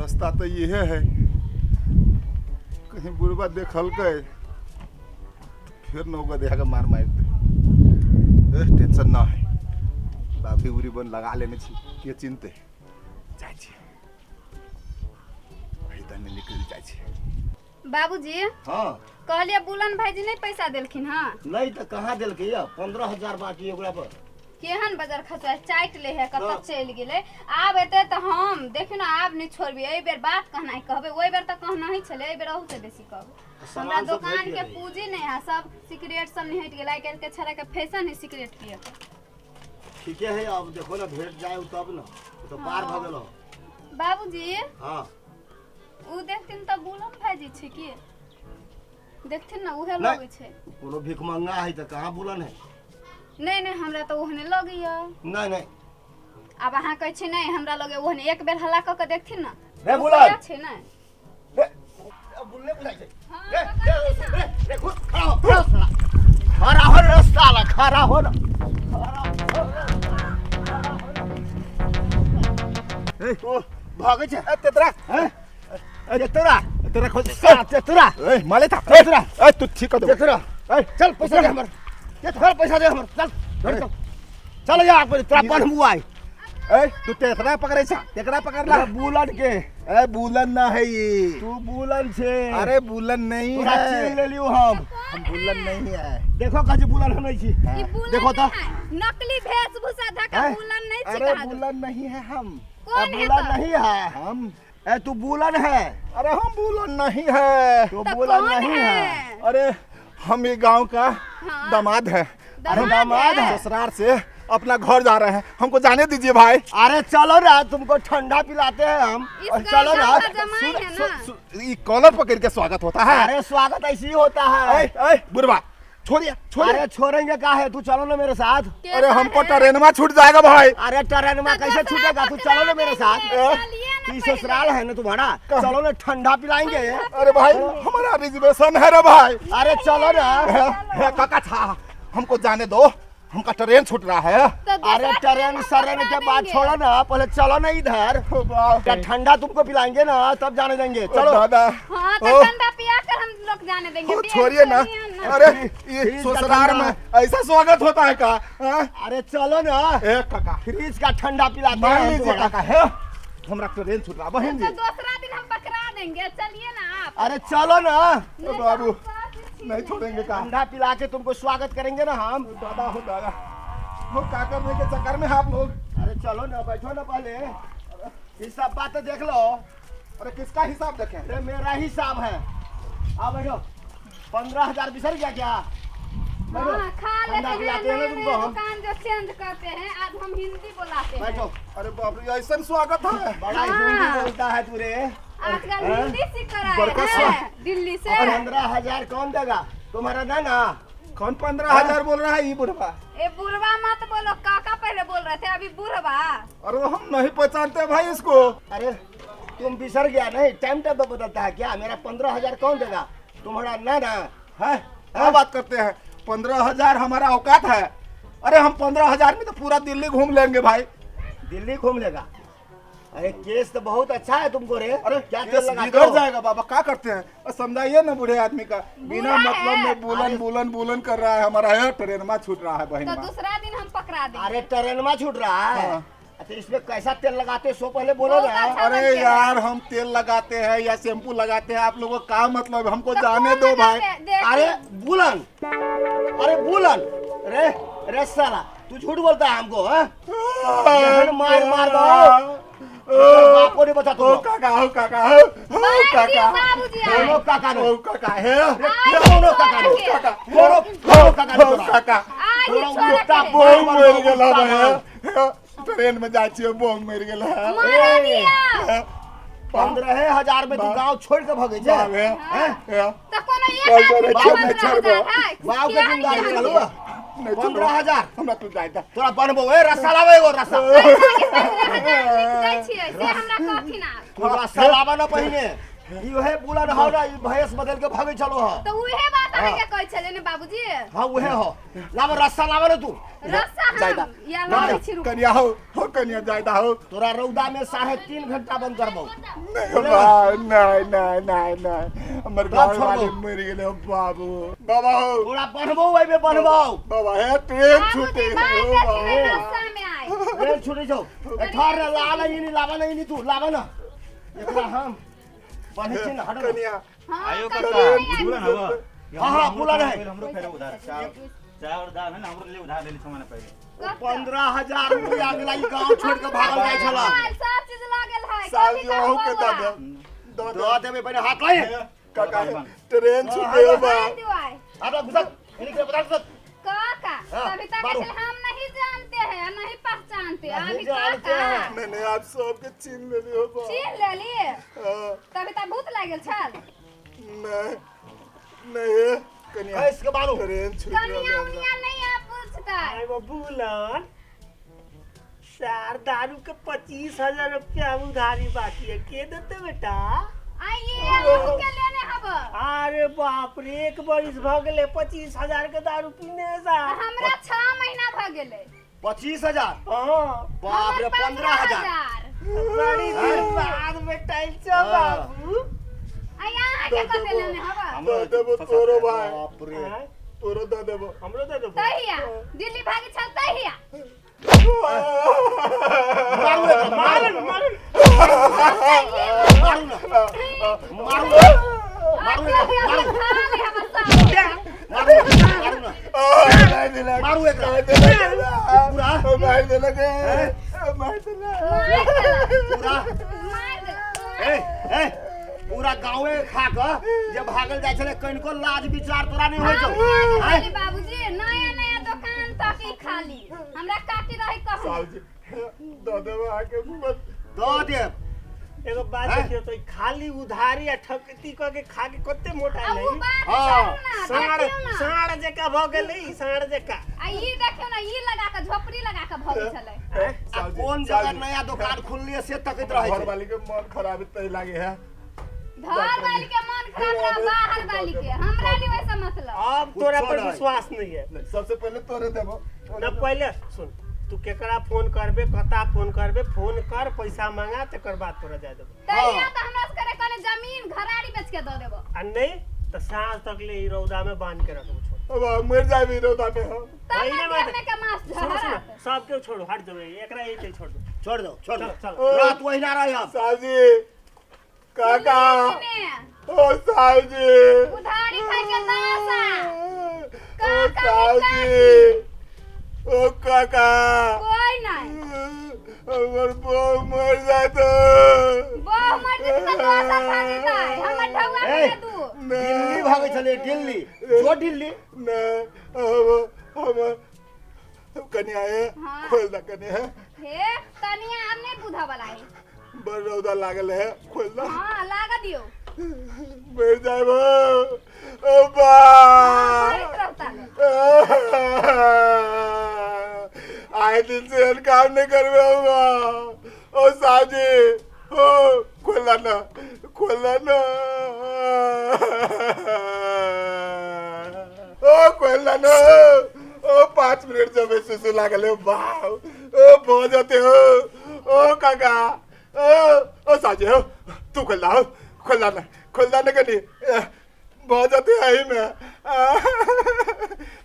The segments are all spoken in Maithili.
रास्ता तऽ इहे है कहीं बुढ़बा देखलकै फिर नौका देखा के मार मारि दे। ए टेंशन ना है बाबरी उरी बन लगा लेने छी के चिन्हते जाइ छी एहि तने निकलि जाइ छी। बाबूजी। हाँ। कहलिए बुलन भाईजी नहीं पैसा देलखिन। हाँ नहीं तो कहाँ देलकै या 15,000 बाकी है ओकरा पर। केहन बजर खचा चाटि ले है कतऽ हाँ। चलि गेलै। आब एतै तऽ हम देखियौ ने आब नहि छोड़बै। एहि बेर बात कहनाइ कहबै, ओहि बेर तऽ कहना ही छलै, एहि बेर अहू से बेसी कहबै। हमरा सामान सब दोकान भेट के गेलै। पूंजी नहीं है, सब सिगरेट सब निहट गेलै। आइ काल्हि के छड़ा के फैशन है सिगरेट पिए के। ठीके है, अब देखो ना भेट जाए तब ना, उ तो पार भ गेलो। बाबूजी। हाँ। उ देखथिन तऽ बुलन भाईजी छै की? देखथिन ना उहे नहीं। लगै छै। कोनो भिखमंगा है तऽ कहाँ बुलन है? नहीं नहीं हमरा तऽ ओहने लगैया। नहीं नहीं। आब अहाँ कहै छी नहीं हमरा लगे ओहने, एक बेर हल्ला कऽ के देखथिन ना। रे बुलन। सएह छै ने। रे, अब बुलने बुलाइ छै। हाँ, रे, पकड़ रे, लिअ। रे, रे, घुस, खड़ा हो, खड़ा हो साला। खड़ा हो रे साला, खड़ा हो ना। ए, तू भागै छै। ए तेतरा। हैं? ए, तेतरा। तेतरा खोज। साला, तेतरा। ए माले था। तेतरा। ए तू ठीक कर दे। तेतरा। ए चल पैसा दे हमर। चल पैसा दे हमर। चल, धर चल। चल जा तोरा पर हम आई। ए तू तेतरा पकड़ै छा, तेकरा पकड़ला। बुलन के। ए बुलन ना है ये। तू बुलन छे। अरे बुलन नहीं तोरा है। चिन्ह लेलियो हम। हम बुलन नहीं है। देखो कहे बुलन हम नहीं छी। ई बुलन देखो तो। नहीं है, नकली वेशभूषा धका हैं? बुलन नहीं छी अरे कहा दो। बुलन नहीं है हम। कौन है बुलन तो? नहीं है हम। ए तू बुलन है। अरे हम बुलन नहीं है। तू तो बुलन कौन नहीं है। है? अरे हम ये गांव का हाँ। दामाद है। अरे दामाद है। ससुराल से अपना घर जा रहे हैं, हमको जाने दीजिए भाई। अरे चलो ना तुमको ठंडा पिलाते हैं हम। इस और गांव चलो ना। का जमाई है ना। ये कॉलर पकड़ के स्वागत होता है। अरे स्वागत ऐसे ही होता है। ए, ए, बुढ़वा छोड़िए छोड़िए। अरे छोड़ेंगे का है, तू चलो ना मेरे साथ। के अरे हमको है? ट्रेन में छूट जाएगा भाई। अरे ट्रेन में तो कैसे दूसरा छूटेगा, तू पकड़ा चलो ना मेरे साथ। देंगे, चलिए ना ई पहले। ससुराल है ना तुम्हारा, चलो ना ठंडा पिलाएंगे। अरे भाई हमारा रिजर्वेशन है रे भाई। अरे चलो ना। हे, काका छा हमको जाने दो, हमका ट्रेन छूट रहा है। तो दूसरा अरे ट्रेन हम सरेन पकड़ा के बाद देंगे। छोड़ो ना, पहले चलो ना इधर। बाप क्या ठंडा तुमको पिलाएंगे ना तब जाने देंगे। चलो दादा। हाँ तो ओ, ठंडा पिया कर हम लोग जाने देंगे। ओ, पिया- छोड़िए ना। छोड़िए अरे ये फ्रिज का ससुराल ठंडा। में ऐसा स्वागत होता है का? हाँ? अरे चलो ना। ए काका फ्रिज का ठंडा पिलाते मान हैं हम लीजिए तुम्हारा। काका है, हमरा ट्रेन छूट रहा बहन तो जी। दूसरा दिन हम पकड़ा देंगे, चलिए ना आप। अरे चलो ना। ओ बाबू नहीं छोड़ेंगे का? ठंडा पिला के तुमको स्वागत करेंगे ना हम। दादा हो दादा हो, का करने के चक्कर में आप लोग। अरे चलो ना, बैठो ना पहले, हिसाब बात तो देख लो। अरे किसका हिसाब देखें? अरे मेरा हिसाब है। आओ बैठो। 15,000 बिसर गया क्या? बैठो। हाँ, खा ठंडा लेते हैं, पिलाते हैं ना नए तुमको नए हम। दुकान जो चेंज करते हैं, आज हम हिंदी बुलाते हैं। बैठो। अरे बाप रे ऐसा स्वागत है। बड़ा हाँ। हिंदी बोलता है तू रे। आजकल हिंदी सीख कर आए बड़का हैं दिल्ली से। 15,000 कौन देगा? तुम्हारा नाना। कौन 15,000 बोल रहा है ये बुढ़वा? ए बुढ़वा मत बोलो, काका पहले बोल रहे थे, अभी बुढ़वा। अरे हम नहीं पहचानते भाई इसको। अरे तुम बिसर गया नहीं, टाइम टेबल बदलता है क्या? मेरा 15,000 कौन देगा? तुम्हारा नाना है? क्या बात करते हैं, 15,000 हमारा औकात है। अरे हम 15,000 में तो पूरा दिल्ली घूम लेंगे भाई। दिल्ली घूम लेगा? अरे केस तो बहुत अच्छा है तुमको रे। अरे क्या तेल केस लगाते बिगड़ हो? जाएगा बाबा, क्या करते हैं? और समझाइए ना बूढ़े आदमी का, बिना बुरा मतलब है। में बुलन बुलन बुलन कर रहा है। हमारा यह ट्रेन में छूट रहा है बहन। तो दूसरा दिन हम पकड़ा देंगे। अरे ट्रेन में छूट रहा है। हाँ। अच्छा इसमें कैसा तेल लगाते हो सो पहले बोलो बहुत ना। अच्छा अरे बनते हैं। यार हम तेल लगाते हैं या शैम्पू लगाते हैं, आप लोगों को क्या मतलब है? हमको तो जाने कौन दो भाई। लगाते हैं? देख। अरे बुलन, अरे बुलन रे रे साला तू झूठ बोलता है हमको। हाँ? जहन मार मार दो। बाप को नहीं बता ओ तुमको। काका ओ काका ओ काका बाबूजी आए। दोनों काका ने ओ काका है दोनों काका ने काका दोनों दोनों काका ने ओ तोरा। काका आज ही तोरा छोड़ा कुत्ता के। बोंग मार मर मार गेला कुत्ता भाई, ट्रेन में जाइ छियै बोंग मर गेला। मारा दिया। 15,000 में तू गांव छोड़ के भगे छे। बाप रे। हैं? तो कोनो एक कल आदमी करे के छियै, 15,000 नहीं छोड़बो। है। बाप के क्या जिंदागी केहन चलू। नहीं छोड़बो। 15,000 हमरा तू जाय दे। तोरा बनबो ए रस्सा लावे एगो रस्सा। 15,000 लिख दै छियै से हमरा कहथिन आब। तू रस्सा लावा ना पहिने। ई उहे बुलन हौ ना, ई भैंस बदल के भागै छलो हौ। तऽ उहे बात अहाँके कहै छलै ने बाबूजी। हाँ उहे हो। लाब रस्सा लाब ने तू। रस्सा जायदा। हम या लाबै छी रुकू। कनिया हो हो कनिया जायदा हो। तोरा रौदा में 3.5 घंटा बंद करबौ। नहीं बा, नहीं नहीं नहीं नहीं, हमर तब घर छोड़बौ। वाले मर गेले हो बाबू। बाबा हो तोरा बन्हबौ एहिमे बन्हबौ। बाबा हे ट्रेन बाबूजी छूटे बाँहि हो देथिन बाबा। रस्सा में आइ। ट्रेन छुटै छौ। ए ठहर ना, लाब ना इनी, लाब ना इनी, तू लाब ना। एकरा हम बन्है छी ना, हट ना। कनिया हाँ आयो कनिया काका नहीं आइ। बुलन हवा। हाँ, हाँ, बुलन है। हमरो फेर उधार चाय और दाल है ना, हमरो लिए उधार ले ली 6 महीना पहले। 15,000 रुपया गेला ई गांव छोड़ के भागल जाइ छला। सब चीज लागल है। साल कथी जो हो के करबौ दऽ बौआ? देब, दऽ दऽ देब। देबै, पहिले हाथ लाइ। काका ट्रेन छूटे हो बा। बाँहि दियौ आइ। हाथ घुसक, इनी के बता घुसक। काका हाँ, कविता मारो। के हम नहीं जानते हैं, नहीं पहचानते। नहीं अभी जानते काका हैं। नहीं नहीं, आप सबके छीन लेली हो बा। छीन लेलिए। हाँ, कविता भूत लागल छल। नहीं नहीं कनिया कैस के बालू। ट्रेन छूट कनिया रहले हमरा। उनिया नहीं आप पूछता। अरे वो बुलन सार दारू के 25,000 रुपया उधारी बाकी है, के देते बेटा? आइए अहूँ के लेने हब। अरे बाप रे, 1 बरिस भ गेलै 25,000 के दारू पीने सा। हमरा 6 महीना भ गेलै। 25,000? हाँ। बाप रे, 15,000। बड़ी दिन बाद बेटा छौ हाँ। बाबू। आ अहाँ के कते लेने हब? दऽ देबो तोरो भाई। बाप रे। आँय? तोरो दऽ देबो। हमरो दे देबो। तहिया दिल्ली भागी छल तहिया। मारू एकरा, मारू। मारू मारू। मारू ना, मारू ना, मारू एकरा, मारू। मारू ना, मारू ना। मार देलक। मारू एकरा। मार देलक। पूरा? मार देलक। मार देलक। पूरा मार ए ए पूरा गांवे खा के जे भागल जाइ छलै, कनिको लाज विचार तोरा नहि होइ छौ? आँय? बाबूजी नया नया दुकान तक ही खाली हमरा काकी रही कहू। साहब जी दऽ देबो अहाँके मत। दऽ देब। एगो बात आँय? देखियौ तो ई खाली उधारी आ ठकती क के खा के कते मोटा आ उ नहीं। बात हाँ। छोड़ू ना, साँढ़ देखियौ ना। साँढ़ जकाँ भऽ गेलै ई, साँढ़ जकाँ। आ ई देखियौ ना, ई लगा के झोपड़ी लगा के भगै छलै। आँय? आ कोन जगह नया दुकान खुललियै से तकैत रहै घर छै। वाली के मन खराब है तै लागे है। घर वाली के मन खराब रहा, बाहर वाली के हमरा नहीं वैसा मतलब। अब तोरा कुछो पर नहीं। विश्वास नहीं है। नहीं, सबसे पहले तोरे देबो। न पहले सुन, तू केकरा फोन करबे, कता फोन करबे, फोन कर पैसा मांगा तकर बाद तोरा जाय देबो। तहिया तऽ हमरा से करे कहने जमीन घरारी बेच के दऽ देबो। आ नहीं तो साँझ तक ले ई रौदा में बांध के रखबो छोड़। अब मर जाबी रौदा में हम। तब वही ना ना बात। देह में के मांस सुनो सुनो, झहरत। सब के छोड़ो, हट जाओ, एकरा यही छोड़ दो। छोड़ दो, छोड़ दो। चलो चलो। रात वहिना रही हम। साहब जी काका सुनलियै ओ साहब जी उधारी खाइ के दासा। ओ साहब जी ओ काका कोई नहीं। हमर बहू मर जात। बहु मर जेतै तऽ दोसर भऽ जेतै। हमर ढौआ ए। के दू। दिल्ली भागै छलै, दिल्ली जो दिल्ली। नहीं हम हम कनिया है हाँ। खोल दा कनिया है। हे तनिया आब नहीं बुझऽ वाला है। बड़ रौदा लागल है, खोल दा। हाँ लागा दियौ। मर जाबो ओ बा। हाँ, मरैत रहता। आए दिन से एहन काम नहीं करबे बा। ओ साहब जी ओ खोल ना, खोल ना, ओ खोल ना। ओ 5 मिनट जब सुसु लागल है बा। ओ भऽ जेतै हो। ओ काका ओ ओ साहब जी हो तू खोल दा हो, खोल दा ना, खोल दा ना कनी भऽ जेतै एहिमे।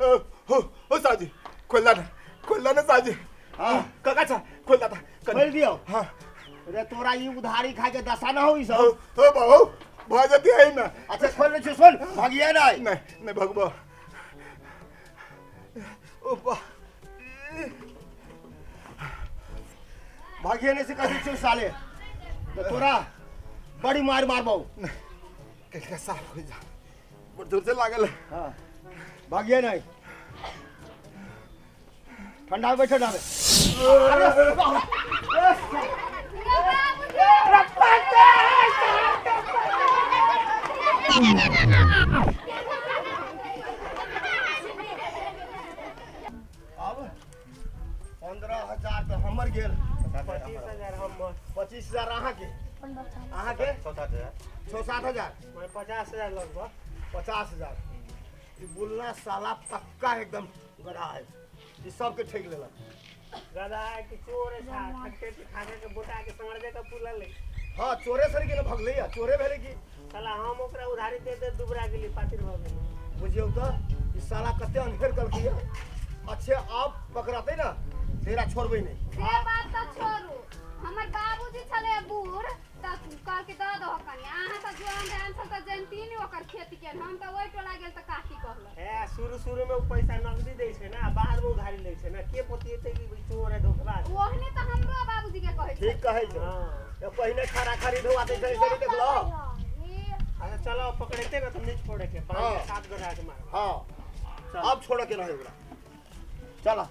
ओ ओ साहब जी खोल दा ना, खोल दा ना साहब जी। हाँ। काका छा खोल दा कनी। खोलि दियौ। हाँ। रे तोरा ई उधारी खाइ के दशा न हो ई हो सब। हो बाबू भऽ जेतै एहिमे। अच्छा खोल लै छियौ, सुन भागिए नहि। नहीं नहीं भगबो। ओ बा भागिए नहि से कहै छियौ साले, तऽ तोरा बड़ी मार मारबौ। कनिका साफ हो जा, बड़ जोर से लागल है। हाँ भागिए नहि, ठंडा में बैठो, ठंडा में। अरे बाप रे। यौ बाबूजी। अब 15,000 तऽ हमर गेल। 25,000 हमर। 25,000 अहाँके। अहाँके 6-7 हजार। 6-7 हजार। मैं 50,000 लगभग। 50,000। ई बोलना साला पक्का एकदम गधा है, ई सबके ठेक लेलक। गधा है कि चोर है, ठट्टे के खाके के बोटा के सड़ जाए पुला ले। हाँ, चोरे सर के भगलै है, चोरे भेलै की। साला हम ओकरा उधारी दे दे दुबरा गेली, पातिर भऽ गेली। बुझियौ तऽ ई साला कते अनफेर कलकै है। अच्छे, आब पकड़ाते ना तेरा छोड़बै नहीं। से बात तऽ छोड़ू, हमर बाबूजी छलै बूढ़ तऽ कहलकै दऽ दहो कनि। अहाँ तऽ जुआन जान छल तऽ जनती नहि ओकर खेती के। हम तऽ ओहि टोला गेल तऽ काकी कहलक। है, शुरू शुरू में उ पैसा नगदी दै छै ना, बाद में उधारी लै छै ना। के पोतिएतै कि भाई चोर है, धोखेबाज है? ओहने तऽ हमरो बाबूजी के कहै छै। ठीक कहै छै। हाँ। ए, पहिने खरा खरी ढोआ दै छै, से देखलो। अच्छा चलो, पकड़ेते ना तो नहीं छोड़े के। बांध के सात गधा के मारो। हाँ, अब छोड़ के रहे ओकरा, चला।